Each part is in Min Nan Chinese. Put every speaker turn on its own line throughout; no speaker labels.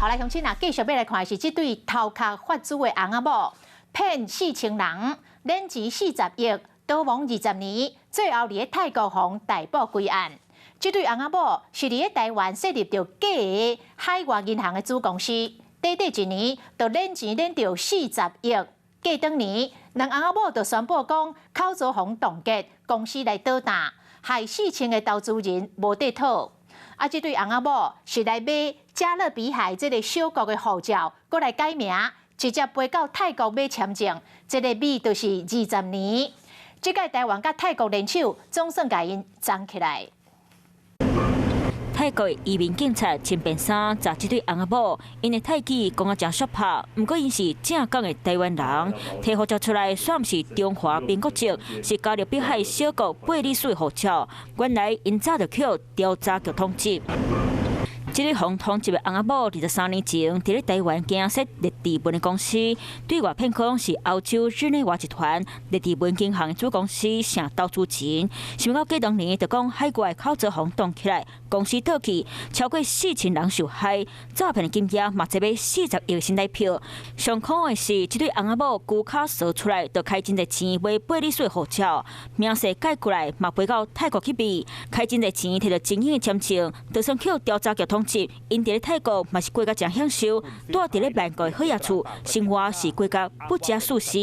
好來，鄉親啊，繼續欲來看的是這對頭殼發紫的翁仔某，騙4000人，騙錢40億，逃亡20年，最後佇咧泰國予逮捕歸案。這對翁仔某是佇咧台灣設立著假的海外銀行的子公司，短短一年就騙錢騙著四十億。過轉年，兩翁仔某就宣布講口座予凍結，公司來倒擔，害4000個投資人無得討。啊！這對翁仔某是來買加勒比海這个小國的護照，閣來改名，直接飛到泰國買簽證，這个買就是20年。這擺台灣佮泰國聯手，總算共𪜶罈起來。
泰國移民警察穿便衫查這對翁仔某，𪜶的泰語講啊誠煞拍，毋過𪜶是正港的台灣人，提護照出來煞毋是中華民國籍，是加勒比海小國貝里斯的護照。原來𪜶早就予調查局通緝。這對予通緝的翁仔某，23年前佇咧台灣經營設列治文的公司，對外騙講是歐洲日內瓦集團列治文銀行的子公司，成投資錢。想欲到過兩年就講海外口座予凍起來，公司倒去，超過4000人受害，詐騙的金額嘛濟欲40億新台票。上可惡的是，這對翁仔某龜跤趖出來，就開真濟錢買貝里斯的護照，名姓改過來，嘛飛到泰國去買，開真濟錢提著精英的簽證，就算予調查局通緝，𪜶佇咧泰國嘛是過甲誠享受，蹛佇咧曼谷的好額厝，生活是過甲不假四思。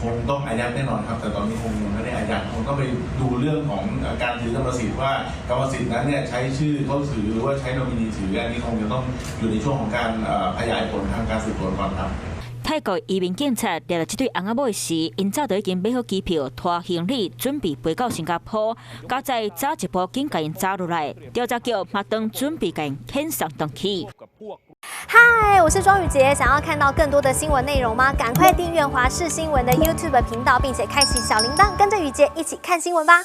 คงต้องอายัดแน่นอนครับแต่ตอนนี้คงยังไม่ได้อายัดคงต้องไปดูเรื่องของการถือกรรมสิทธิ์ว่ากรรมสิทธิ์นั้นเนี่ยใช้ชื่อเขาถือหรือว่าใช้นอมินีถืออันนี้คงจะต้องอยู่ในช่วงของการขยายผลทางการสืบสวนก่อนครับ
泰國移民警察掠著這對翁仔某時，𪜶早就已經買好機票，拖行李準備飛到新加坡。佳哉早一步緊共𪜶查落來，調查局嘛當準備共𪜶遣送轉去。
嗨，我是莊宇傑，想要看到更多的新聞內容嗎？趕快訂閱華視新聞的 YouTube 頻道，並且開啟小鈴鐺，跟着宇傑一起看新聞吧。